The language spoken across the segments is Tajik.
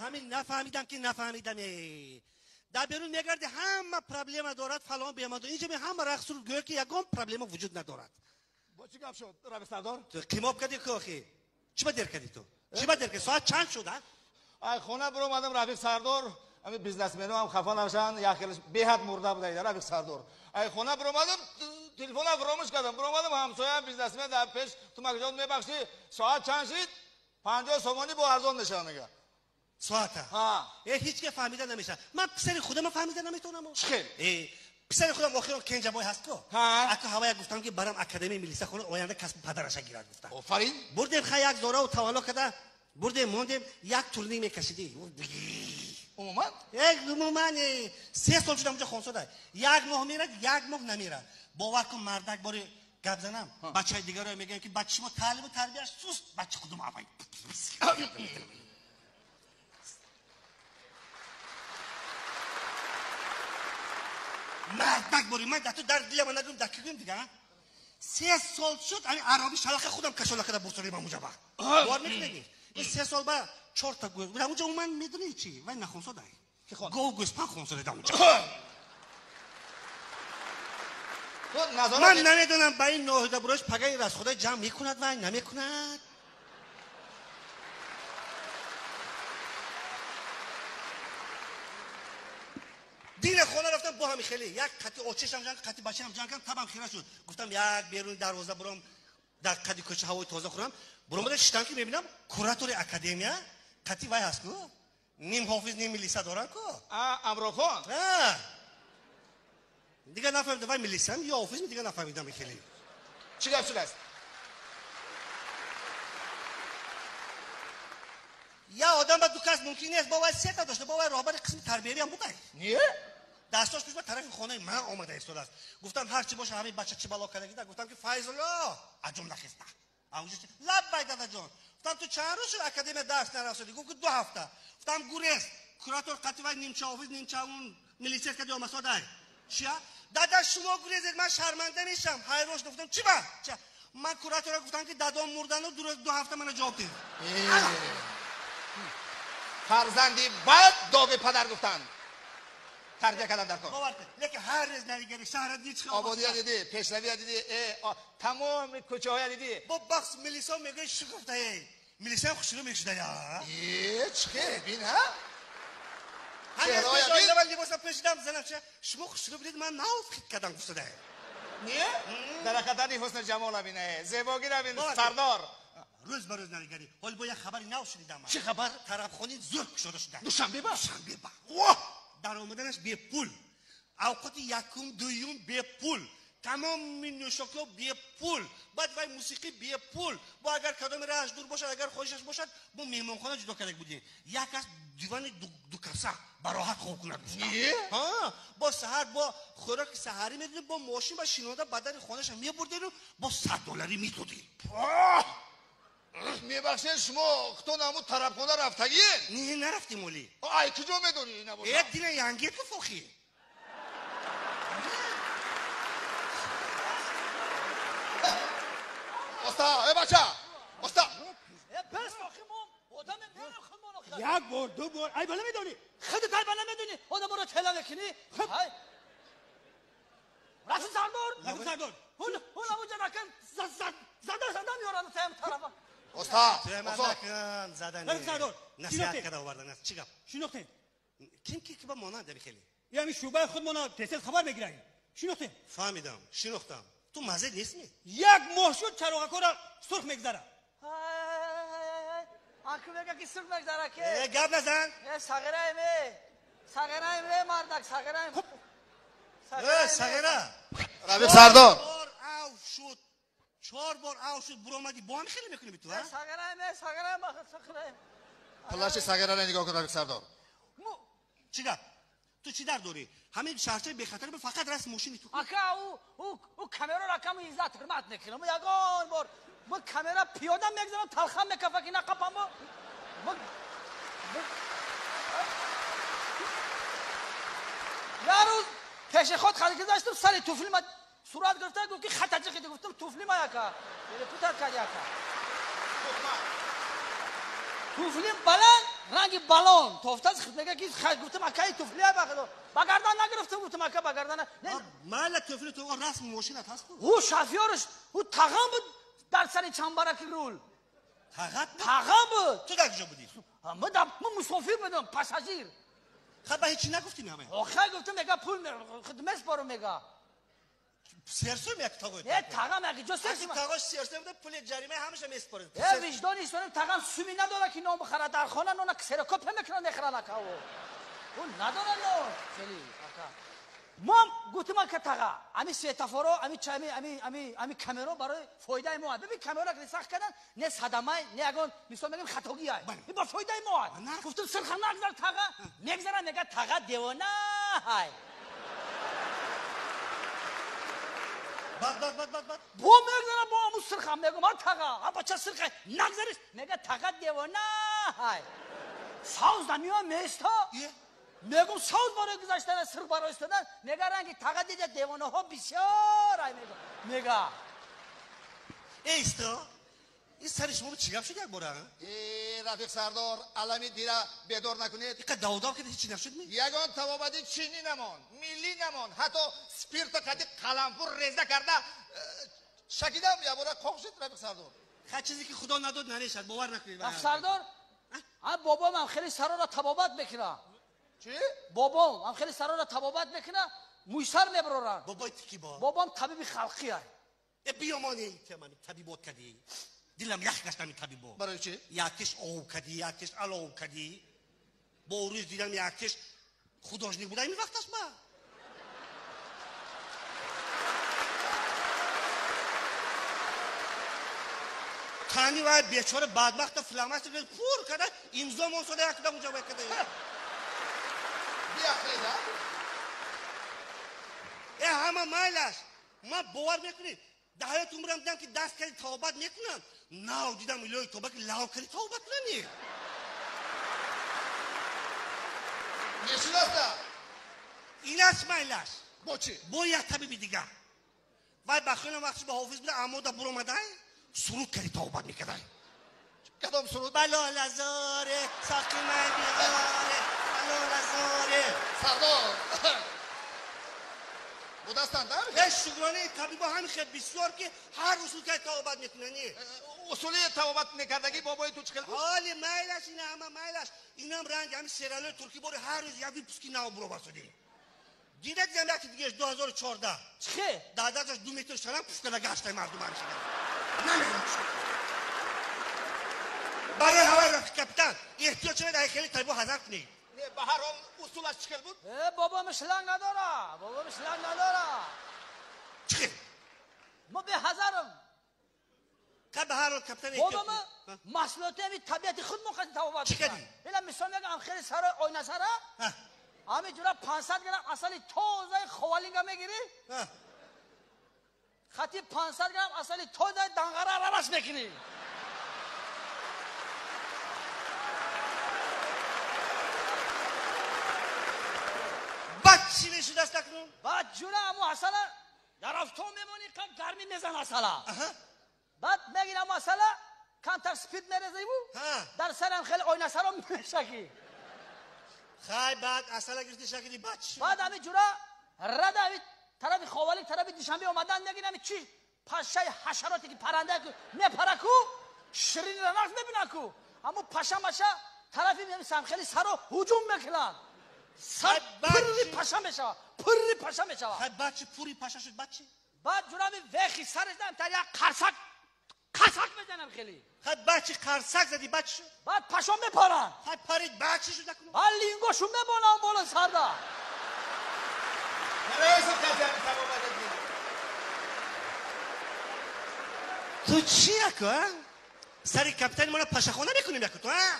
Ҳамин нафаҳмидам ки нафаҳмидам. Дар берун мегарди ҳама проблема дорад, фалон бемадон. Инҷа ҳама рақс гӯё ки ягон проблема вуҷуд надорад. Бо чӣ гап шуд, Рафиқ Сардор? Ту қимоб кардӣ ку охи? Чӣ ба дер кардӣ ту? Чӣ ба дер кардӣ? Соат чанд шуд, а? Ай хона биромадам, Рафиқ Сардор. Ҳамин бизнесменҳо ҳам хафа нашаванд, як хелаш беҳад мурда буда, Рафиқ Сардор. Ай хона биромадам, телефонам фаромӯш кардам. Биромадам, ҳамсояам бизнесмен дар пеш, ту макҷон мебахшӣ, соат чанд шид? 50 сомонӣ бо арзон мешавад мега. Соата? Ҳеҷ ке фаҳмида намешавад. Ман писари худам фаҳмида наметавонам. Чӣ хел? Писари худам охирон Кенҷабой ҳаст ку? Аку ҳавая гуфтам ки барам академияи милиса хона оянда касби падараша гирад гуфтам. Офарин. Бурдем хай як зораву тавалло карда, бурдем мондем, як турник мекашидӣ. Умуман? Умуман 3 сол шудам унҷа хонсода. Як моҳ мерад, як моҳ намерад. Бовар кун мардак бори гап занам, бачаи дигаро мегӯянд ки бача шумо таълиму тарбияш суст, бача худум авай. Мардак бори ман дар ту дар дилама нагӯям, дар ки гӯям дига? 3 сол шуд, ами ароби шалақа худам кашола карда бурсорим амуҷа ба. Бовар мекунед? Ин 3 сол ба 4 та гӯ. Амуҷа умуман медонӣ чӣ? Вай нахонсодай. Гов гӯспанд хонсода амуҷа. Ман намедонам ба ин ноҳида бурош пагаи расхода ҷамъ мекунад вай намекунад. Дина хона рафтам бо ҳами хеле як қати очешам ҷанг, қати бачаам ҷанг кардам, табам хира шуд. Гуфтам як беруни дарвоза бурам, дар қади кӯча ҳавои тоза хӯрам. Буромада шиштам ки мебинам куратори академия қати вай ҳаст ку? Ним ҳофиз, ним милиса дорам ку? Амрохон? Дигар нафаҳмидам вай милисам ё ҳофизм, дигар нафаҳмидам хеле. Чӣ гап шудааст? Я одам ба ду кас мумкин нест, бо вай се та дошта, бо вай роҳбари қисми тарбиявиам будай. Не? Дастош пеш ба тарафи хонаи ман омада истодааст. Гуфтам ҳар чӣ боша ҳамин бача чӣ бало кардагида. Гуфтам ки Файзулло, аҷум нахеста. Лаббай дадаҷон. Гуфтам ту чанд рӯз шуд академия дарс нарасодӣ? Гуфт ки 2 ҳафта. Гуфтам гурез, куратор қати вай нимча офис, нимча он милитсия кади омасодай. Чия? Дада шумо гурезед, ман шарманда мешам. Ҳайрон шудам. Гуфтам чӣ ба? Ман куратора гуфтам ки дадом мурдану 2 ҳафта мана ҷавоб дед. Фарзанди бад доғи падар гуфтанд. Тарбия кардан дар кор. Бовар кун, лекин ҳар рӯз навигари шаҳра дидӣ чӣ ободия дидӣ, пешравия дидӣ, тамоми кӯчаҳоя дидӣ. Бо бахс милисо мегӯяд чӣ гуфтае? Милисаам хушрӯ мешудая. Чӣ хел бин, ҳа? Ҳамин либосам пӯшидам, занам ча шумо хушрӯ будед, ман нав фикр кардам гуфтадае. Не? Дар ҳақиқат ҳусни ҷамола бинае, зебогира бин, Сардор. Рӯз ба рӯз навигарӣ. Ҳол бо як хабари нав шунидам. Чӣ хабар? Тарабхони зур кушода шуда. Душанбе ба? Душанбе ба. Воҳ! Дар омаданаш бепул. Авқоти якум, дуюм бепул. Тамоми нӯшокиҳо бепул. Баъд вай мусиқӣ бепул. Бо агар кадоми раҳаш дур бошад, агар хоҳишаш бошад, бо меҳмонхона ҷудо карда будем. Як кас дивани дукаса ба роҳат хоб кунад. Не? Ҳа, бо саҳар бо хӯроки саҳарӣ медодем, бо мошин ба шинода ба дари хонаша мебурдему бо 100 долларӣ медодем. Мебахшед, шумо хто намуд тарабхона рафтагиед? Не, нарафтем оли. Ай куҷо медонӣ набошад? Дина янгет ку фохи. Оста, бача, оста. Пас фохи мо одам мерам худмон. Як бор, ду бор, ай бала медонӣ? Худат ай бала медонӣ? Одаморо тела мекунӣ? Ай. Рафиқ Сардор. Рафиқ Сардор. Ҳун, ҳун амуҷа накун. Зада зада меорад таям тарафа. Оста, оста. Задан. Рафиқ Сардор. Насиҳат карда овардан аст. Чӣ гап? Шинохтем. Ким ки ба монанд ами хеле? Ями шӯъбаи худмона тез хабар мегирем. Шинохтем. Фаҳмидам, шинохтам. Ту мазза нестми? Як моҳ шуд чароғакора сурх мегзара. Аку мега ки сурх мегзара ке? Гап назан. Сағираем, сағираем, мардак, сағираем. Сағира. Рафиқ Сардор. Бор ав шуд. 4 бор ав шуд, буромадӣ. Бо ҳам хеле мекунӣ ту, ҳа? Сағираем, сағираем, сағираем. Плаши сағираро нигоҳ кун, Рафиқ Сардор. Чӣ гап? Ту чӣ дард дорӣ? Ҳамин шаҳрчаи бехатар фақат раст мошини ту. Ака, ӯ камераро акам иззат ҳурмат мекунам. Ягон бор мо камера пиёда мегзарам, талхам мекафа ки нақапам. Як рӯз пеши худ харида гаштам, сари туфли ма сурат гирифта, гуфт ки хата ҷиқиди. Гуфтам туфли ма яка. Путат кард яка. Туфлим баланд, Ранги балон тофтаз мега ки гуфтам акаи туфлия ба худо. Ба гардан нагирифтам, гуфтам ака ба гардан. Майла туфли ту расм мошинат ҳаст ку? Ӯ шофёрш, ӯ тағам буд дар сари чамбараки рул. Тағат? Тағам буд. Ту дар куҷо будӣ? Ман мусофир будам, пассажир. Ха ба ҳечи нагуфтӣ ҳама? Охай гуфтам мега пул хидмат мега. Серсум як тағой. Э тағам як ҷо серсум. Тағош серсум да пули ҷарима ҳамаша меспоред. Э виҷдони истонем тағам суми надора ки нон бихарад дар хона нона ксерокопия мекунад мехарад ака ӯ. Ӯ надора нон. Хеле ака. Мо гуфтем ака таға, ами светофоро, ами чами, ами ами ами камеро барои фоидаи мо. Бибин камеро ки сахт кардан, не садамай, не ягон мисол мегем хатогӣ ай. Ин ба фоидаи мо ай. Гуфтем сирха нагзар таға, мегзара мега таға девона ай. Бад бад бад бад бад. Бо мегзара бо аму сирха мегум, а таға, а бача сирха нагзариш, мега таға девона ай. Савз намиём места. Мегум савз барои гузаштан, сирх барои истодан, мега ранги таға дида девонаҳо бисёр ай мега. Мега. Эй исто, ин сари шумо чӣ гап шуд як бора? Э, рафиқ сардор, алами дира бедор накунед. Иқа давдав кида ҳечи нашуд ми? Ягон табобати чинӣ намонд, миллӣ намонд, ҳатто спирта қади қаламфур реза карда шакидам, якбора қоқ шуд рафиқ сардор. Ха чизе ки худо надод нарешад, бовар накунед. Рафиқ сардор, а бобом ҳам хеле сарора табобат мекунад. Чӣ? Бобом ҳам хеле сарора табобат мекунад, мӯйсар мебарорад. Бобои тики бо? Бобом табиби халқӣ ай. Э биёмони темани табибот кадӣ. Дилам ях гашт ами табибо. Барои чӣ? Якеш ов кадӣ, якеш алов кадӣ. Бо рӯз дидам якеш художник буда ими вақташ ба. Тани вай бечора бадбахта фломастер пур када имзо мон сода якда унҷа вай када. Биахледа? Э ҳама майлаш. Ман бовар мекунӣ? Дар ҳаёти умрам дидам ки даст кади тавбат мекунам. Нав дидам илоҳи тавба ки лав кади тавба кунани. Мешинаста? Инаш майлаш. Бо чӣ? Бо як табиби дигар. Вай ба хелам вақтиш ба ҳофиз буда, амода буромадай, суруд кади тавбат мекардай. Кадом суруд? Балолазоре, соқи май биғоре, балолазоре. Сардор! Будастанд, а? Э, шукронаи табибо ҳамин хел бисёр ки ҳар усул кади тавбат мекунани. Усули тавбат мекардагӣ бобои ту чӣ хел буд? Ҳоли майлаш, ина ҳама майлаш. Инам ранг ҳамин сериалои туркӣ бори ҳар рӯз як выпуски нав буроварсодӣ. Дида дидам яки дигаш 2014. Чӣ хел? Дар дасташ 2 метр шалам пуфкада гаштай мардум ҳамишада. Намедонам чӣ. Барои ҳаваи рафиқ капитан эҳтиёт шавед, ай хеле табибо ҳазар кунед. Не, ба ҳар ҳол усулаш чӣ хел буд? Э, бобом шланг надора, бобом шланг надора. Чӣ хел? Мо беҳазарам. Ка ба ҳар ҳол капитан эҳтиёт Бобом маҳсулоти ҳами табиати худ мо қади табобат Чӣ кардӣ? Ила мисол мегам, хеле сара ойнасара. Ҳами ҷура 500 грамм асали тозаи ховалинга мегирӣ? Хати 500 грамм асали тозаи данғара аралаш мекунӣ. Баъд чӣ мешудаст акнун? Баъд ҷура ҳаму асала дар афтон мемонӣ, ка гармӣ мезан асала. Баъд мегирам ҳаму асала, камтар спирт мерезиву, дар сарам хеле ойнасаро мешакӣ. Хай, баъд асала гирифти шакиди, баъд чӣ? Баъд ҳами ҷура рада ҳами тарафи Ховалик, тарафи Душанбе омадан мегирам, ҳами чӣ пашаи ҳашароте ки паранда ку мепара ку, ширинро нағз мебина ку, ҳаму паша маша тарафи хеле саро ҳуҷум мекунанд. Сар пурри паша мешавад, пурри паша мешавад. Хай, баъд чӣ пурри паша шуд, баъд чӣ? Баъд ҷура ҳами вехи сараш дам тар як қарсак қарсак мезанам хеле. Хай, баъд чӣ қарсак задӣ, баъд чӣ шуд? Баъд пашо мепаранд. Хай, парид, баъд чӣ шуд акнун? Баъд лингошу мебонам боло сарда. Ту чӣ яко, а? Сари капитани мона пашахона мекунем яко ту, а?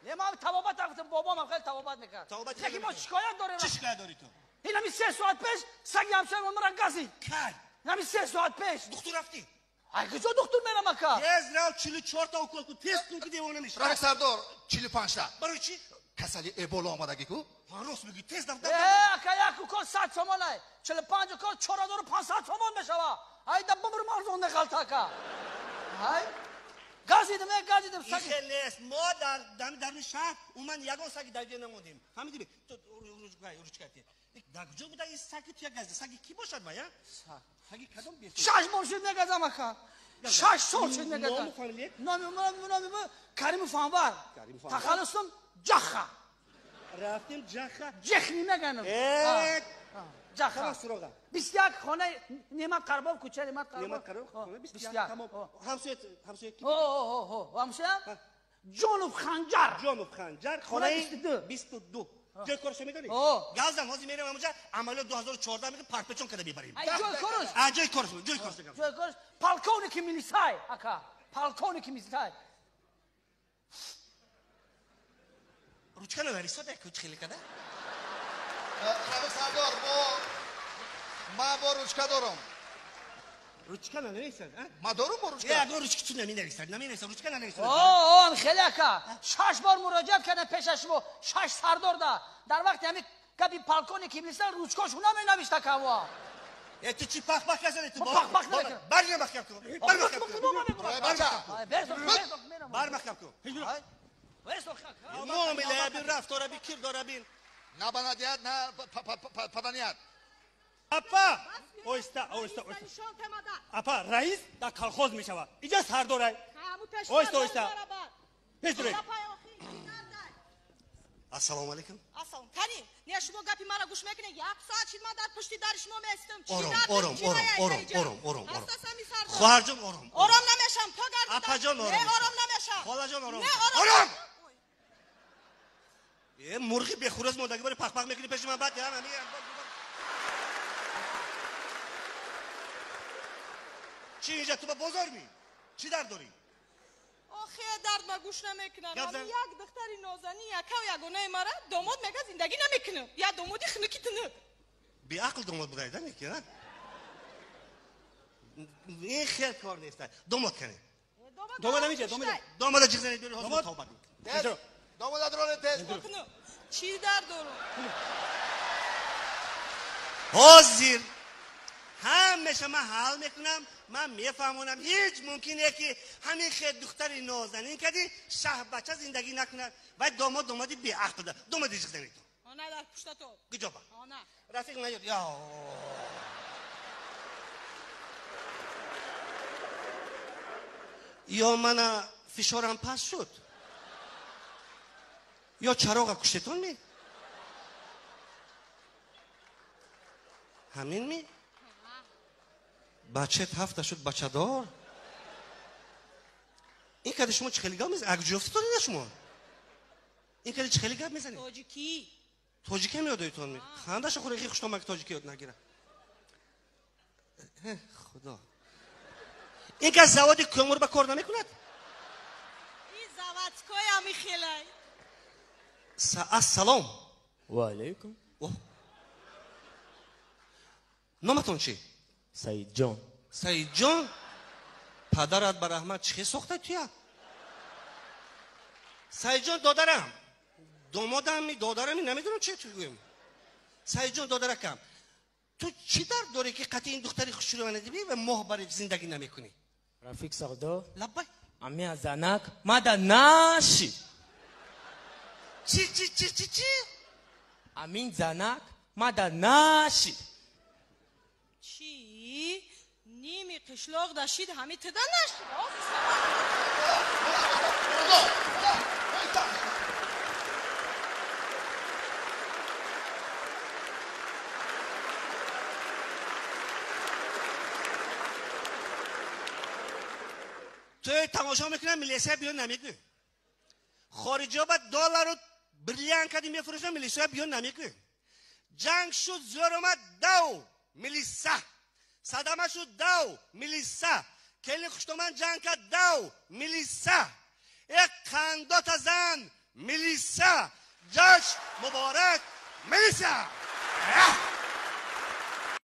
Не, ман табобат гуфтам, бобом хеле табобат мекард. Яки мо шикоят дорем. Чӣ шикоят дорӣ ту? Ин ҳами 3 соат пеш саги ҳамсоямон маро газид. Кай? Ин ҳами 3 соат пеш. Духтур рафтӣ? Ай, куҷо духтур мерам ака? Тез рав, 44 та укол кун, тез кун ки девона мешавӣ. Рафиқ сардор, 45 та. Барои чӣ? Касали эбола омадагӣ ку? Ҳа, рост мегӯӣ, тез дав. Э, ака, як укол 100 сомон ай. 45 укол 4500 сомон мешава. Ай, да бумр марзон неғалта ака. Ай, газид. Газидим, газидим. Ин хел нест. Мо дар даруни шаҳр умуман ягон саги давида намондем. Фаҳмидӣ? Ту ручка те. Дар куҷо буда ин саги ту як газида? Саги кӣ бошад вая? Саги кадом бесуд? 6 моҳ шуд мегазам ака. 6 сол шуд мегазам. Ному фамилият? Номи ман Каримов Анвар. Тахаллусум Ҷаха. Рафтем Ҷаха. Ҷех намеганам. Ҷаха. Тамом суроға. 21 хона Неъмат Қарбов, кӯча Неъмат Қарбов. Неъмат Қарбов, хона 21. Тамом. Ҳамсоят, ҳамсоят ки? О, ҳамсоям? Ҷонов Ханҷар. Ҷонов Ханҷар, хонаи 22. Ҷои корашо медонӣ? Газдам, ҳозир мерем ҳамонҷа, амалиёт 2014 мекунем, парпечон карда мебарем. Ай ҷои кораш? А ҷои кораш, ҷои кораш. Ҷои кораш полковники милисай, ака. Полковники милисай. Ручка нанависад, як хеле када? Рафиқ Сардор, ман бо ручка дорам. Ручка нанависад, а? Ман дорам бо ручка. Ягон ручки ту наменависад, наменависад, ручка нанависад. О, хеле ака. 6 бор муроҷиат кардам пеша шумо, 6 сардор да. Дар вақти ҳамин гапи полковники милиса ручкошо наменавишт ака во. Э, ту чӣ пах-пах казанӣ ту? Пах-пах намекунам. Бар маҳкам кун. Бар маҳкам кун. Бар маҳкам кун. Муомила бин, рафтора бин, кирдора бин. На банадият, на паданият. Апа, оҳиста, оҳиста, оҳиста. Апа, раис дар колхоз мешавад. Инҷа сардорай. Оҳиста, оҳиста. Пеш дуред. Ассалому алайкум. Ассалом. Кани, не шумо гапи маро гӯш мекунед? Як соат шид ман дар пушти дари шумо меистам. Ором, ором, ором, ором, ором, ором, ором. Хоҳарҷон, ором. Ором намешам, то гардидам. Апаҷон, ором. Не, ором намешам. Холаҷон, ором. Не, ором. Ором! Э, мурғи бехӯроз мондаги бори пах-пах мекунӣ пеши ман, баъд ҳам чӣ инҷа ту ба бозор ми? Чӣ дард дорӣ? Охе, дард ма гӯш намекунам. Ҳамин як духтари нозанин, якав ягонаи мара домод мега зиндагӣ намекунам. Я домоди хунуки тунук. Беақл домод будаида неки, а? Ин хел кор нест. Домод кане. Домод ҳаминҷа, домод. Домода ҷиғ занед биёред, ҳозир тавба кунед. Домода дронед тез. Чӣ дард дорам? Ҳозир ҳамеша ман ҳал мекунам, ман мефаҳмонам, ҳеҷ мумкин не ки ҳамин хел духтари нозанин кади шаҳбача зиндагӣ накунад. Вай домод домоди беақл да. Домоди ҷиғ занед. Она дар пуштато. Куҷо ба? Она. Рафиқ наёд. Я. Ё мана фишорам паст шуд, ё чароға куштетон ми? Ҳамин ми? Бачаат ҳафта шуд бачадор. Ин кади шумо чӣ хеле гап мезанед? Акҷофтитон ина шумо? Ин кади чӣ хеле гап мезанед? Тоҷикӣ. Тоҷикӣ ҳам ёдоитон ми? Хандаша хӯра, хи хуштомак тоҷикӣ ёд нагира. Худо. Ин кас заводи кӯмур ба кор намекунад? Ин заводской ами хелай. Ассалом. Ва алайкум. Номатон чӣ? Саидҷон. Саидҷон? Падарат ба раҳмат чӣ хел сохта туя? Саидҷон додарам. Домодам, додарам, намедонам чӣ гӯем. Саидҷон додаракам. Ту чӣ дард дорӣ ки қатъи ин духтари хушрӯяна дибӣ ва моҳ бари зиндагӣ намекунӣ? Рафиқ Сардор. Лаббай. Ами занак мада наши. Чӣ чӣ чӣ чӣ чӣ? Амин занак мада наши. Чӣ? Ними қишлоқ дашид ҳами тида нашид. Ту тамошо мекунам, милисия биё намегӯ. Хориҷиҳо ба доллару бриллиант кади мефурӯшанд, милисия биё намегӯ. Ҷанг шуд, зӯр омад, дав милиса. Садама шуд, дав милиса. Келин хуштоман ҷанг кард, дав милиса. Э қандота зан милиса. Ҷашн муборак милиса.